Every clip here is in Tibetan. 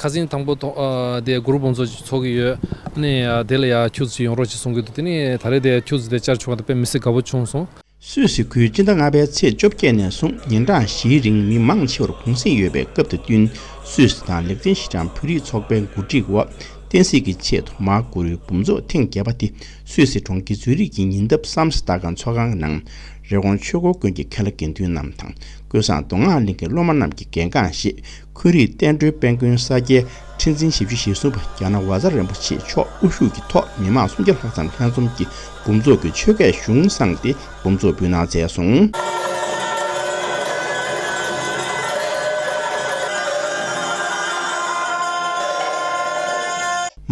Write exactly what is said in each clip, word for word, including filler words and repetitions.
ཁ་སང་དང་པོ་ཐོག་ཨ་དེ་གུ་རུ་བུམ་ཚོགས་ཚོགས་ཀྱི་ཡོད། ཨ་ནི་ཨ་དེ་ལ་ཡ་ཁྱུ་ཚོ་ཡོང་རོགས་ཅིག་གསུང་གི་འདུག་དེ་ནི་ད་རེས་དེ་ཁྱུ་ཚོ་དེ་བཅར་བྱུང་བ་དང་དཔེ་མི་སྲིད་དགའ་པོ་བྱུང་སོང་། སུད་སི་ཁུལ་སྤྱི་ཟླ་ལྔ་པའི་ཚེས་བཅོ་བརྒྱད་ནས་བཟུང་ཉིན་གྲངས་བཞིའི་རིང་མི་མང་ཆེ་བར་གུང་གསེང་ཡོད་པའི་སྐབས་དང་བསྟུན། སུད་སི་དང་ལེགས་ལྡན་ཤིན་ཅང་བོད་རིགས་ཚོགས་པའི་གོ་སྒྲིག་འོག་བསྟན་སྲིད་ཀྱི་ཆེད་དུ་མ་གུ་རུའི་འབུམ་ཚོགས་ཐེངས་བརྒྱད་པ་དེ་སུད་སི་གྲོང་ཁྱེར་ཛུ་རིག་གི་ཉེ་འདབས་སམ་སི་ཏཱ་ཁན་ཚོགས་ཁང་ནང་རི་ཀོན་ཆོས་འཁོར་དགོན་གྱི་ཁ་ལག་དགེ་འདུན་རྣམས་དང་ཀུན་བཟང་མདོ་སྔགས་གླིང་གི་སློབ་མ་རྣམས་ཀྱིས་གལ་འགངས་བཞེས། ཁོར་ཡུག་བསྟན་འགྲོའི་དཔལ་མགོན་ས་སྐྱའི་ཁྲི་འཛིན་ཞེ་བཅུ་ཞེ་གསུམ་པ་རྒྱ་ནག་ཝ་ཛ་རིན་པོ་ཆེ་མཆོག་དབུ་བཞུགས་ཀྱི་ཐོག་མི་མང་སུམ་བརྒྱ་ལྷག་ཙམ་ལྷན་འཛོམས་ཀྱིས་འབུམ་ཚོགས་ཀྱི་ཆོས་སྐད་གཞུང་བསྲངས་ཏེ་འབུམ་ཚོགས་འབུལ་གནང་མཛད་སོང་།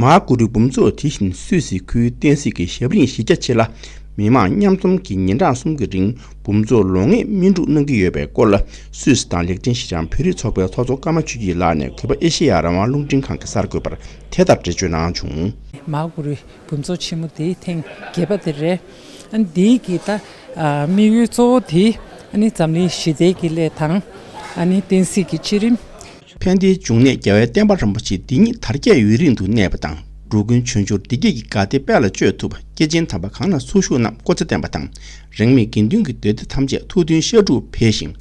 མ་གུ་རུའི་འབུམ་ཚོགས་དེ་བཞིན་སུད་སི་ཁུལ་བསྟན་སྲིད་ཀྱི་ཞབས་རིམ་གཞི་རྒྱ་ཆེ་ལ། མི་མང་མཉམ་འཛོམས་ཀྱིས་ཉིན་གྲངས་གསུམ་གྱི་རིང་འབུམ་ཚོགས་ལོ་ལྔའི་སྨིན་སྒྲུབ་གནང་གི་ཡོད་པའི་སྐོར་ལ། སུད་སི་དང་ལེགས་ལྡན་ཤིན་ཅང་བོད་རིགས་ཚོགས་པའི་ཚོགས་གཙོ་ཀརྨ་ཆོས་སྐྱིད་ལགས་ནས་གུས་པ་ཨེ་ཤེ་ཡ་རང་དབང་རླུང་འཕྲིན་ཁང་གི་གསར་འགོད་པར་དེ་ལྟར་འགྲེལ་བརྗོད་གནང་བྱུང་། མ་གུ་རུའི་འབུམ་ཚོགས་ཆེན་མོ་དེ་ཐེངས་བརྒྱད་པ་དེ་རེད། ཨ་ནི་དེའི་གི་ད་ཨ་དམིགས་ཡུལ་གཙོ་བོ་དེ་ཨ་ནི་འཛམ་གླིང་ཞི་བདེའི་གི་སླད་དང་། ཨ་ནི་བསྟན་སྲིད་ཀྱི་སྤྱི་རིམ། ཕན་བདེའི་འབྱུང་གནས་རྒྱལ་བའི་བསྟན་པ་རིན་པོ་ཆེ་འདི་ཉིད་དར་རྒྱས་ཡུན་རིང་དུ་གནས་པ་དང་། འགྲོ་ཀུན་བྱང་ཆུབ་བདེ་སྐྱིད་ཀྱི་དགའ་བདེ་དཔལ་ལ་སྤྱོད་ཐུབ་པ། སྐྱེས་ཆེན་དམ་པ་གང་ལ་ཚོགས་ཞུགས་རྣམས་སྐུ་ཚེ་བརྟན་པ་དང་། རིས་མེད་དགེ་འདུན་གྱི་སྡེ་སྡེ་ཐམས་ཅད་ཐུགས་མཐུན་བཤད་སྒྲུབ་འཕེལ་ཞིང་།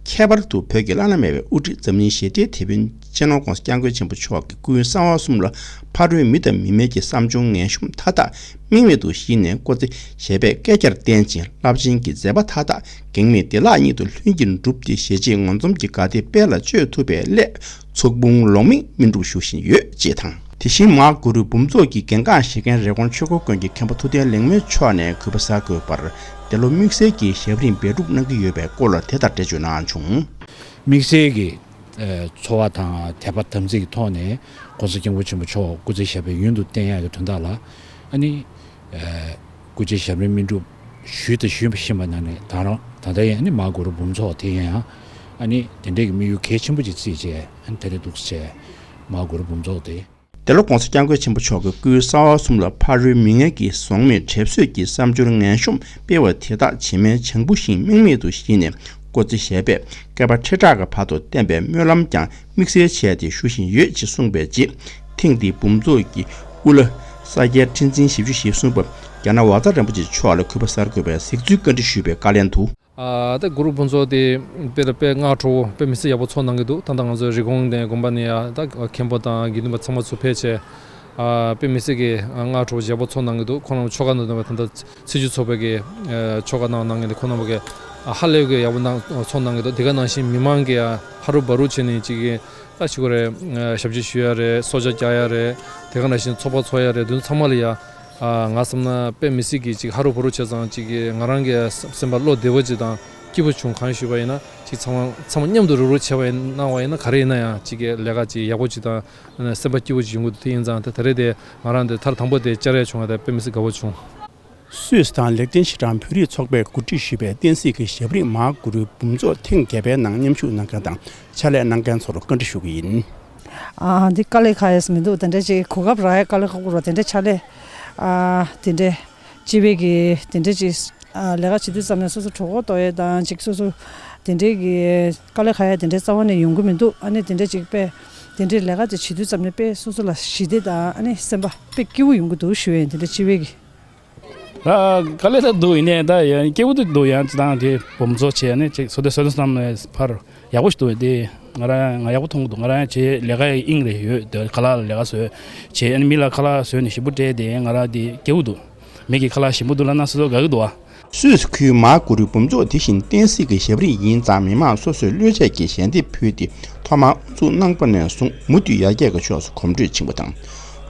ཁྱད་པར་དུ་བོད་ཀྱི་བླ་ན་མེད་པའི་དབུ་ཁྲིད་འཛམ་གླིང་ཞི་བདེའི་དེད་དཔོན་སྤྱི་ནོར་༸གོང་ས་༸སྐྱབས་མགོན་ཆེན་པོ་མཆོག་གི་སྐུའི་གསང་བ་གསུམ་ལ་ཕ་རོལ་མི་དང་མི་མེད་ཀྱི་བསམ་བྱུང་ངན་ཤོམ་མཐའ་དག་རྨེག་མེད་དུ་ཞི་ནས་སྐུ་ཚེ་ཞབས་པད་བསྐལ་བརྒྱར་བརྟན་ཅིང་རླབས་ཆེན་གྱི་མཛད་པ་མཐའ་དག་གེགས་མེད་བདེ་བླག་ཉིད་དུ་ལྷུན་གྱིས་འགྲུབ་སྟེ་ཞེ་བྱའི་ངོ་འཛོམས་ཀྱི་དགའ་བདེ་དཔལ་ལ་སྤྱོད་ཐུབ་པའི་སླད་ཚོགས་འབུམ་ལོ་མིག་སྨིན་སྒྲུབ་ཞུ་བཞིན་ཡོད་ཅེས་དང་། དེ་བཞིན་མ་གུ་རུའི་འབུམ་ཚོགས་ཀྱི་གལ་འགངས་བཞེས་མཁན་རི་ཀོན་ཆོས་འཁོར་དགོན་གྱི་མཁན་པོ་ཐུབ་བསྟན་ལེགས་སྨོན་མཆོག་ནས་གུས་པ་གསར་འགོད་པར་འདི་ལོ་དམིགས་བསལ་གྱི་ཞབས་རིམ་འབད་སྒྲུབ་གནང་གི་ཡོད་པའི་སྐོར་ལ་དེ་ལྟར་འགྲེལ་བརྗོད་གནང་བྱུང་། དམིགས་བསལ་གྱི་ཨ་འཚོ་བ་དང་དད་པ་དམ་ཚིག་གི་ཐོག་ནས་༸གོང་ས་༸སྐྱབས་མགོན་ཆེན་པོ་མཆོག་སྐུ་ཚེ་ཞབས་པད་ཡུན་དུ་བརྟན་ཡག་གི་དོན་དག་ལ་ཨ་ནི་ཨ་སྐུ་ཚེ་ཞབས་རིམ་སྨིན་སྒྲུབ་ཞུས་དང་ཞུ་བཞིན་པ་ནང་ནས་ད་རང་ད་ལྟ་ཡང་ཨ་ནི་མ་གུ་རུ་འབུམ་ཚོགས་དེ་ཡང་ཨ་ནི་དེ་འདྲའི་གི་དམིགས་ཡུལ་གལ་ཆེན་པོ་ཅིག་བརྩིས་བྱས་ཨ་ནི་དེ་ལས་འདུག་སེ་བྱས་མ་གུ་རུ་འབུམ་ཚོགས་དེ། འདི་ལོ་༸གོང་ས་༸སྐྱབས་མགོན་ཆེན་པོ་མཆོག་གི་སྐུའི་གསང་བ་གསུམ་ལ་ཕ་རོལ་མི་ངན་གྱི་ཟོང་མེད་འབྲེལ་བཟོས་ཀྱི་བསམ་སྦྱོར་ངན་ཤོམ་སྤེལ་བ་དེ་དག་བྱེ་མའི་བྱང་བུ་བཞིན་རྨེག་མེད་དུ་ཞི་ནས་སྐུ་ཚེ་ཞབས་པད་བསྐལ་པ་ཁྲི་ཕྲག་གི་བར་དུ་བརྟན་པའི་སྨོན་ལམ་ཀྱང་དམིགས་བསལ་བྱས་ཏེ་ཞུ་བཞིན་ཡོད་ཅེས་གསུངས་པའི་རྗེས། ཐེངས་འདིའི་འབུམ་ཚོགས་ཀྱི་དབུ་བླ་ས་སྐྱའི་ཁྲི་འཛིན་བཞི་བཅུ་ཞེ་གསུམ་པ་རྒྱ་ནག་ཝ་ཛ་རིན་པོ་ཆེ་མཆོག་ལ་གུས་པ་གསར་འགོད་པས་གཟིགས་ཚུལ་བཀའ་འདྲི་ཞུས་པའི་བཀའ་ལན་དུ། ཨ་ད་གུ་རུ་འབུམ་ཚོགས་དེ་དཔེ་ལ་དཔེ་སྔ་དྲོ་དཔེ་མི་སྲིད་ཡག་པོ་ཚོགས་གནང་གི་འདུག་ད་ལྟ་ང་ཚོའི་རི་ཀོན་ནས་དགོན་པ་ནས་ཡ་ད་མཁན་པོ་དང་དགེ་འདུན་པ་ཚང་མ་ཚུར་ཕེབས་བྱས། ཨ་དཔེ་མི་སྲིད་ཀྱི་སྔ་དྲོ་ཡག་པོ་ཚོགས་གནང་གི་འདུག་ཁོང་རྣམས་ཆོ་ག་འདི་ད་ཚེས་བཅུ་ཚོགས་པའི་གི་ཨ་ཆོ་ག་གནང་གནང་མཁན་དེ་ཁོང་རྣམ་པ་གི་ཨ་ཧ་ལས་ཀྱི་ཡག་པོ་གནང་ཚོགས་གནང་གི་འདུག་དེ་ག་ནང་བཞིན་མི་མང་གི་ཨ་ཧ་རུ་བ་རུ་བྱས་ནས་ཅིག་གི་ད་ཅིག་གོ་རེ་ཨ་ཞབས་ཕྱི་ཞུ་ཡ་རེད། གསོལ་ཇ་རྒྱག་ཡ་རེད། དེ་ག་ནང་བཞིན་ཚོགས་པ་ཚོགས་ཡ་རེད། དེ་ཚང་མ་ལ་ཡ། ཨ་ང་བསམ་ན་དཔེ་མི་སྲིད་ཀྱི་ཅིག་ཧ་རུ་བ་རུ་བྱས་ཙང་ཅིག་གི་ང་རང་གི་སེམས་པ་བློ་བདེ་པོ་ཅིག་དང་སྐྱིད་པོ་བྱུང་། གང་ཞུས་པ་ཡིན་ན་ཅིག་ཚང་མ་ཚང་མ་མཉམ་དུ་རུབ་རུབ་བྱས་པ་ཡིན་གནང་བ་ཡིན་ན་ག་རེ་ཡིན་ན་ཡང་ཅིག་གི་ལས་ཀ་ཅིག་ཡག་པོ་ཅིག་དང་སེམས་པ་སྐྱིད་པོ་ཅིག་ཡོང་གི་འདུག་དེ་ཡིན་ཙང་ད་ད་རེས་དེ་ང་རང་དེ་ཐར་དང་པོ་དེ་བཅར་ཡ་བྱུང་བ་དེ་དཔེ་མི་སྲིད་དགའ་པོ་བྱུང་། སུད་སི་དང་ལེགས་ལྡན་ཤིན་ཅང་བོད་རིགས་ཚོགས་པས་གོ་སྒྲིག་ཞུས་པའི་བསྟན་སྲིད་ཀྱི་ཞབས་རིམ་མ་གུ་རུའི་འབུམ་ཚོགས་ཐེངས་བརྒྱད་པའི་ནང་མཉམ་ཞུགས་གནང་མཁན་དང་ཕྱག་ལས་གནང་མཁན་ཚོར་བཀའ་འདྲི་ཞུ་གི་ཡིན། ཨ་འདི་དཀའ་ལས་ཁག་ཡས་མི་འདུག་དེ་འདྲ་ཅིག་གོ་སྐབས་རག་ཡས་དཀའ་ལས་ཁག་པོ་རེད། དེ་འདྲ་ཕྱག་ལས་ཨ་དེ་འདྲ་སྤྱི་པའི་གི་དེ་འདྲ་ཅིག་ཨ་ལས་ཀ་བྱེད་དུས་ཙམ་ནས་སོ་སོ་གྲོད་ཁོག་ལྟོགས་ཡས་དང་ཅིག་སོ་སོ་དེ་འདྲའི་གི་དཀའ་ལས་ཁག་ཡས་དེ་འདྲའི་རྩ་བ་ནས་ཡོང་གི་མི་འདུག་ཨ་ནི་དེ་འདྲ་ཅིག་དཔེ་དེ་འདྲའི་ལས་ཀ་དེ་བྱེད་དུས་ཙམ་ནས་དཔེ་སོ་སོ་ལ་ཞི་བདེ་དང་ཨ་ནི་སེམས་པ་དཔེ་སྐྱིད་པོ་ཡོང་གི་འདུག་ཞུ་ཡས་ཡིན། དེ་འདྲ་སྤྱི་པའི་གི་ད་དཀའ་ལས་ད་འདུག་ཡིན་ནའི་ད་ཡང་སྐྱིད་པོ་འདུག་ཡང་ཅི་དང་དེ་འབུམ་ཚོགས་བྱས་ནས་ཅིག་བཟོ་ལྟ་བཟོ་ལྟ་བསམ་ནས་ཕར་ཡག་པོ་ཞིག་འདུག་དེ་ང་རང་ང་ཡག་པོ་མཐོང་གི་འདུག་ང་རང་བྱས་ལས་ཀ་ཡི་དབྱིངས་རེ་ཡོད་དེ་ཁ་ལག་ལ་ལས་ཀ་བཟོས་བྱས་ཨ་ནི་མི་ལ་ཁ་ལག་བཟོས་ནས་ཞིམ་པོ་སྤྲད་དེ་ང་རང་དེ་སྐྱིད་པོ་འདུག་མི་གི་ཁ་ལག་ཞིམ་པོ་འདུག་ལབ་ན་སོ་སོ་དགའ་གི་འདུག་ཨ། སུད་སི་ཁུལ་མ་གུ་རུའི་འབུམ་ཚོགས་དེ་བཞིན་བསྟན་སྲིད་ཀྱི་ཞབས་རིམ་ཡིན་ཙང་མི་མང་སོ་སོས་བློས་བྱས་ཀྱིས་ཞལ་འདེབས་ཕུལ་ཏེ་ཐོག་མར་དབུ་འཛུགས་གནང་པ་ནས་བཟུང་མུ་མཐུད་ཡར་རྒྱས་ཀྱི་ཕྱོགས་སུ་གོམ་བགྲོད་ཕྱིན་པ་དང་།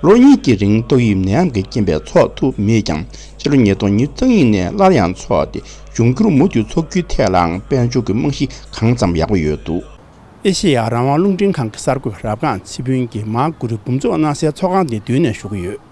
ལོ་གཉིས་ཀྱི་རིང་ཏོག་དབྱིབས་ནད་ཡམས་ཀྱི་རྐྱེན་པས་འཚོགས་ཐུབ་མེད་ཀྱང་ཕྱི་ལོ་ཉིས་སྟོང་ཉི་ཤུ་རྩ་གཉིས་ནས་སླར་ཡང་འཚོགས་ཏེ་འབྱུང་འགྱུར་མུ་མཐུད་འཚོགས་རྒྱུའི་ཐད་ལའང་དཔལ་འབྱོར་གྱི་རྨང་གཞི་གང་ཙམ་ཡག་པོ་ཡོད་འདུག་ཨེ་ཤེ་ཡ་རང་དབང་རླུང་འཕྲིན་ཁང་གི་གསར་འགོད་རབ་སྒང་ཚེ་ཕུན་གྱིས་མ་གུ་རུའི་འབུམ་ཚོགས་གནང་སའི་ཚོགས་ཁང་དེ་མདུན་ནས་ཞུ་གི་ཡོད།